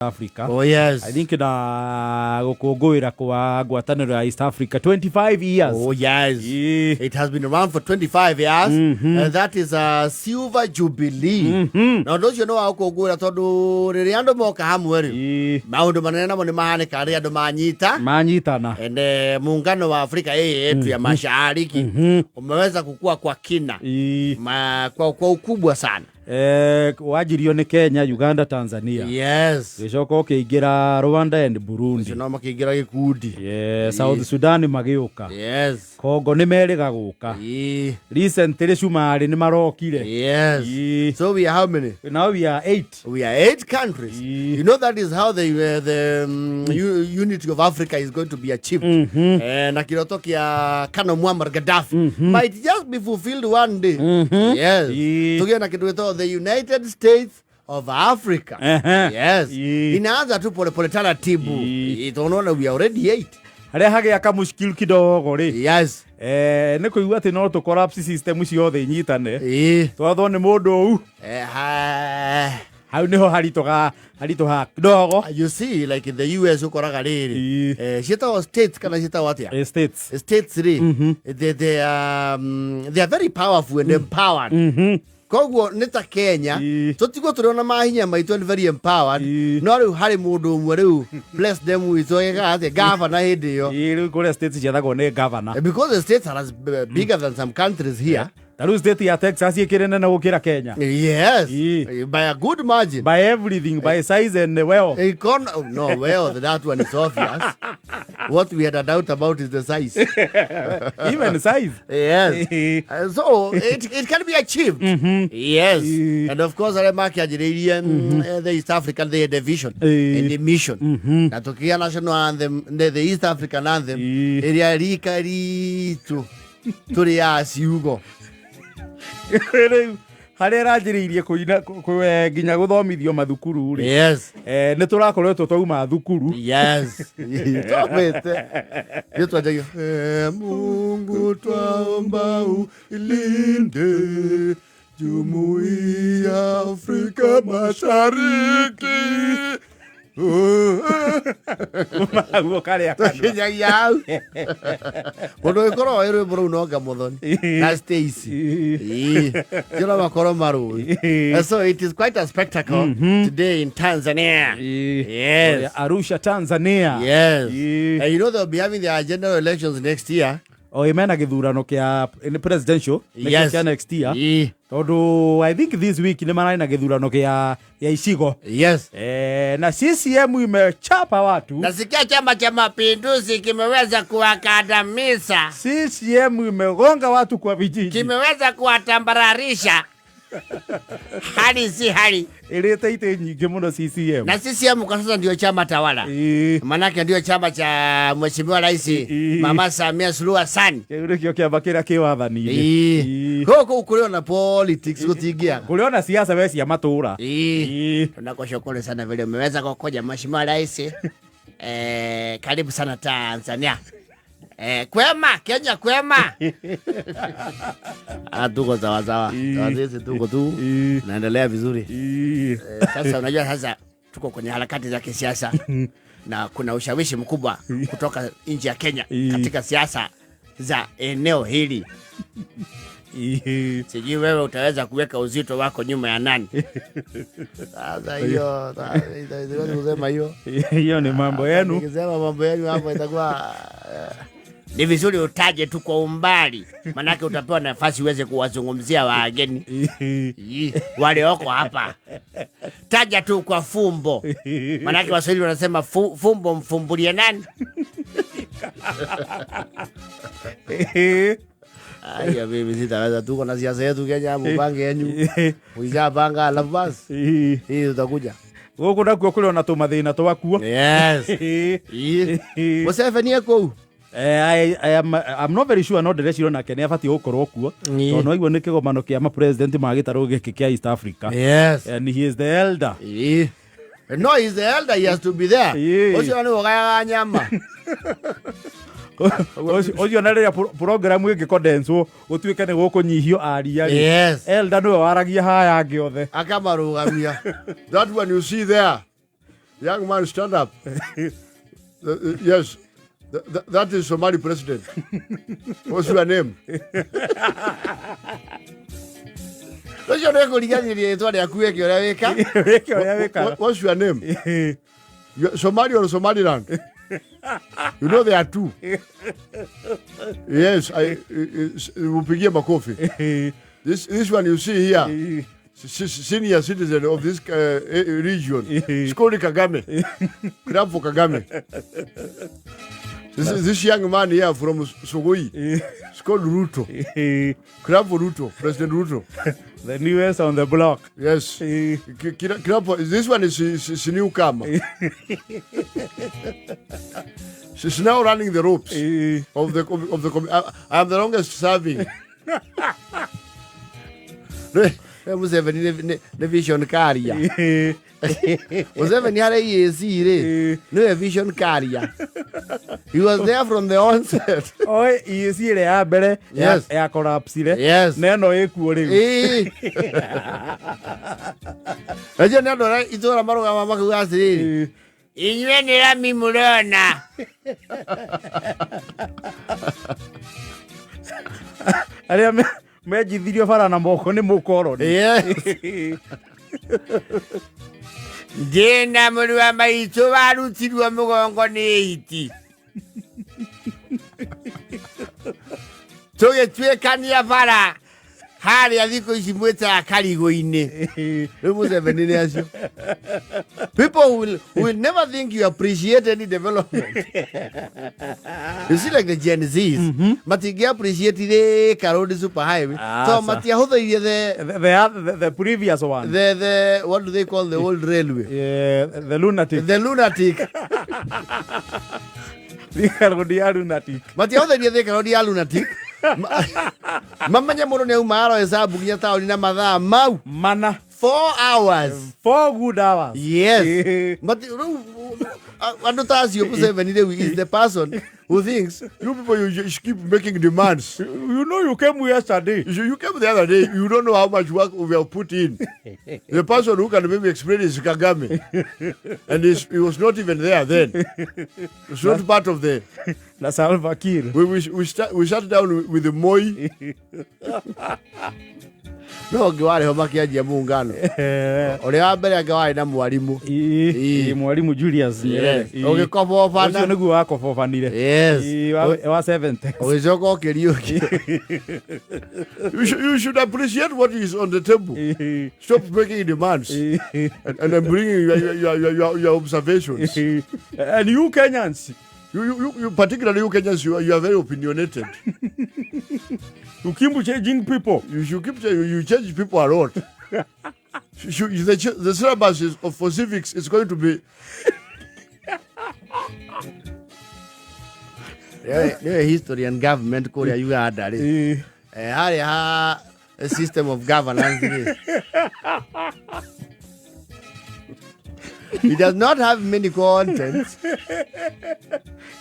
Africa. Oh yes. I think na gũkũngũĩra kwa ngwatanĩro ya East Africa 25 years. Oh yes. Ĩĩ. It has been around for 25 years. And that is a silver jubilee. Na ũndũ ũcio nĩ wa gũkũngũĩra tondũ rĩrĩa andũ moka hamwe rĩ, Ĩĩ. maũndũ manene namo nĩ mahanĩkaga rĩrĩa andũ manyita. Manyitana. And muungano wa Afrika hii yetu ya mashariki umeweza kukua kwa kina Ĩĩ. kwa ukubwa sana. Wanjirio nĩ Kenya, Uganda, Tanzania. Yes. Gĩcoka ũkĩingĩra Rwanda and Burundi. Ũcio no makĩingĩra gĩkundi. Yeah, South Sudan magĩũka. Yes. Congo nĩ merĩga gũka. Ĩĩ. Recently Cumarĩ nĩ marokire. Yes. Ĩĩ. So we are how many? Now we are eight. We are eight countries. Ĩĩ. You know that is how the unity of Africa is going to be achieved. Na kiroto kia Colonel Muammar Gaddafi might just be fulfilled one day. Yes. Ĩĩ. Tukiwa na kitu gĩtagwo the United States of Africa. Yes. Ĩĩ. Inaanza tu pole pole taratibu. Ĩĩ. Ĩĩ, tunaona we are already eight. Harĩa hagĩa kamushkil kidogo rĩ, nĩ kũigua atĩ no tũ collapse system ciothe inyitane. Twathwo nĩ mũndũ ũu. Hau nĩho haritũga haritũha kidogo. You see, like in the US ũkoraga rĩrĩ, Ĩĩ. ciĩtagwo states kana ciĩtagwo atĩa? States. States rĩ, they are very powerful and empowered. Koguo nĩ ta Kenya, tũtigwo tũrĩ ona mahinya maitũ and very empowered, no rĩu harĩ mũndũ ũmwe rĩu, bless them, witũ ĩkaga atĩa, gavana hĩndĩ ĩyo. Ĩĩ, rĩu kũrĩa states ciathagwo nĩ governor. Because the states are as bigger than some countries here. Ta rĩu state ya Texas ĩkĩrĩ nene gũkĩra Kenya. Yes. By a good margin. By everything, by size and wealth. Oh, no, well, that one is obvious. What we had a doubt about is the size. Even size. Yes. So it can be achieved. Yes. And of course, arĩa makĩanjĩrĩirie the East African, the division and the mission. Na tũkĩgĩa national anthem, the East African anthem, ĩrĩa rika ritũ tũrĩ ya ciugo. Rĩu harĩa ĩranjĩrĩirie kũina nginya gũthomithio mathukuru rĩ, nĩ tũrakoretwo twauma thukuru. Yes. Twamĩte. Nĩ twanjagia, "Ee Mungu, twaomba ilinde Jumuiya Afrika Mashariki." Guo karĩa kanua. Tũkinyagia hau. Mũndũ ũgĩkorwo oĩ rwĩmbo rũu no Ngamuthoni na Stacy. Ĩĩ. Tio makorwo marũĩ. And so it is quite a spectacle today in Tanzania. Yes. Arusha, Tanzania. Yes. Ĩĩ. And you know they'll be having their general elections next year. O mena gĩthurano kĩa nĩ presidential nĩkĩo kĩa next year. Tondũ I think this week nĩ mararĩ na gĩthurano kĩa icigo. Na CCM imechapa watu. Nasikia Chama cha Mapinduzi kimeweza kuwakandamiza, CCM imegonga watu kwa vijiji. Kimeweza kuwatambararisha. Hali si hali. Ĩrĩte itĩ nyingĩ mũno CCM. Na CCM kwa sasa ndio chama tawala. Manake ndio chama cha Mheshimiwa Rais Mama Samia Suluhu Hassan. Kĩu nĩkĩo kĩama kĩrĩa kĩ wathani-inĩ. Gũkũ kũrĩ ona politics gũtingĩaga. Kũrĩ ona siasa we cia matũra. Tunakushukuru sana vile umeweza kukuja, Mheshimiwa Rais. Karibu sana Tanzania. Kwema Kenya, kwema. Ah, tuko sawa sawa. Sawa, sisi tuko tu. Naendelea vizuri. Sasa unajua sasa tuko kwenye harakati za kisiasa na kuna ushawishi mkubwa kutoka nchi ya Kenya katika siasa za eneo hili. Sijui wewe utaweza kuweka uzito wako nyuma ya nani? Sasa hiyo siwezi kusema hiyo. Hiyo ni mambo yenu. Nikisema mambo yenu hapo itakuwa ni vizuri utaje tu kwa umbali, manake utapewa nafasi uweze kuwazungumzia wageni wale wako hapa. Taja tu kwa fumbo, manake Waswahili wanasema fumbo mfumbulie nani? Aya, mimi sitaweza. Tuko na siasa yetu Kenya, mupange yenyu, mkishapanga alafu basi hii tutakuja. Gũkũ nakuo kũrĩ ona tũmathĩna twakuo. Yes. Museveni ekũu? I'm not very sure, no ndĩreciria nake nĩ abatiĩ gũkorwo kuo tondũ no aigua nĩ kĩgomano kĩa mapresident ma gĩtarũ gĩkĩ kĩa East Africa. And he is the elder. Ĩĩ. No, he's the elder, he has to be there. Ũcio nĩwe ũgayaga nyama. Ũcio na rĩrĩa program ĩngĩkondenswo gũtuĩke nĩ gũkũnyihio aria rĩ, elder nĩwe waragia haya angĩ othe. Akamarũgamia. That one you see there. Young man, stand up. Yes, that is Somali president. What's your name? Ũcio nĩ kũriganĩria rĩtwa rĩaku wĩke ũrĩa wĩka. Wĩke ũrĩa wĩkaga. What's your name? Somali or Somaliland? You know there are two. Yes, I upigie makofi. This one you see here, senior citizen of this region, it's called Kagame. Clap for Kagame. This young man here from Sugoi, it's called Ruto. Clap for Ruto, President Ruto. The newest on the block. Yes. Clap for, this one is newcomer. She's now running the ropes of the. I am the longest serving. Museveni nĩ vision carrier. Museveni harĩ EAC rĩ, nĩwe vision carrier. He was there from the onset. Oi, EAC ĩrĩa ya mbere Yes. ya collapsire. Yes. Na ĩno ĩkuo rĩu. Ĩĩ. Najua nĩ andũ arĩa itũra marũgama makauga atĩrĩrĩ, inyuĩ nĩ rami mũrona. Arĩa menjithirio bara na moko nĩ mũkoroni. Yes. Ndĩna mũrũ wa maitũ warutirwo mũgongo nĩ iti. Tũgĩtuĩkania bara harĩa thikũ ici mwĩtaga karigũ-inĩ. Rĩu Museveni nĩ acio. People will never think you appreciate any development. You see, like the Gen Zs, matingĩ appreciate Thika Road Super Highway. So matiahũthĩirie The previous one. The what do they call the old railway? Yeah, the lunatic. The lunatic. Thika Road ya lunatic. Matiahũthĩirie Thika Road ya lunatic. Mamenya mũndũ nĩ auma aro hesabu nginya taũni na mathaa mau. Mana. 4 hours. 4 good hours. Yes. But andũ ta acio Museveni rĩu is the person who thinks you people, you just keep making demands. You know you came yesterday. You came the other day. You don't know how much work we have put in. The person who can maybe explain is Kagame. And he was not even there then. It's not part of the... Na Salva Kiir. We sat down with the Moi. No, ũngĩ warĩ ho makĩanjia muungano. Ũrĩa wa mbere anga warĩ na mwarimu. Mwarimu Julius Nyerere. Ũgĩkobobana. Ũcio nĩguo wakobobanire. Yes. Wa 70. Ũgĩcoka ũkĩriũkia. You should appreciate what is on the table. Stop making demands and then bringing your observations. And you Kenyans. You particularly you Kenyans, you are very opinionated. You keep changing people. You should keep you change people a lot. The syllabus is, for civics is going to be. Yeah, history and government Korea Uganda. A system of governance. It does not have many contents.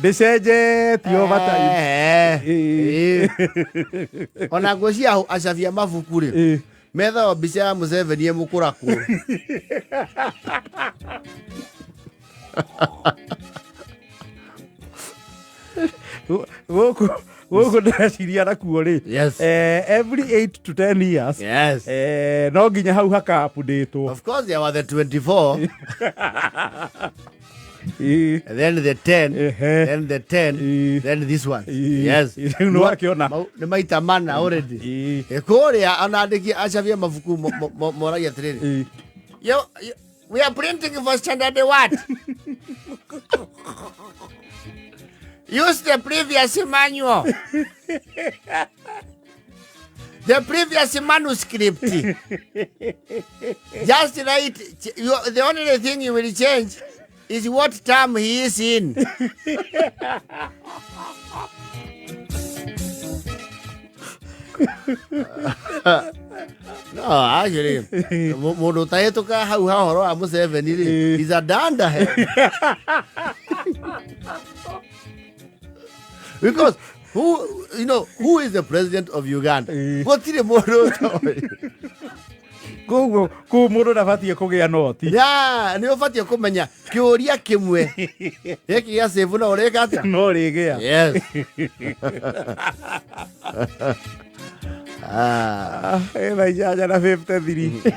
Ndĩcenjetio over time. Ona ngwĩciria acabia mabuku rĩ, methaga mbica ya Museveni ĩ mũkũrakũrũ. Gũkũ ndĩreciria nakuo rĩ, Yes. Every 8 to 10 years, Yes. no nginya hau haka update-wo. Of course there were the 24. And then the 10, then the 10, then this one. Yes. Rĩu nĩ wakĩona. Nĩ maita mana already. Kũrĩa ona andĩki acabia mabuku moragia atĩrĩrĩ. We are printing for standard what? Use the previous manual. The previous manuscript. Just write. The only thing you will change is what term he is in. No, actually, mũndũ ũtahĩtũka hau ha ũhoro wa Museveni rĩ, he's a dunderhead. Because who is the president of Uganda? Gũtirĩ mũndũ ũtoĩ. Koguo kũu mũndũ ndabatiĩ kũgĩa noti. Ya, nĩ ũbatiĩ kũmenya kĩũria kĩmwe gĩkĩ gĩa save no ũrĩka atĩa. No rĩgĩa. Yes. Ah. Thaa 8:53.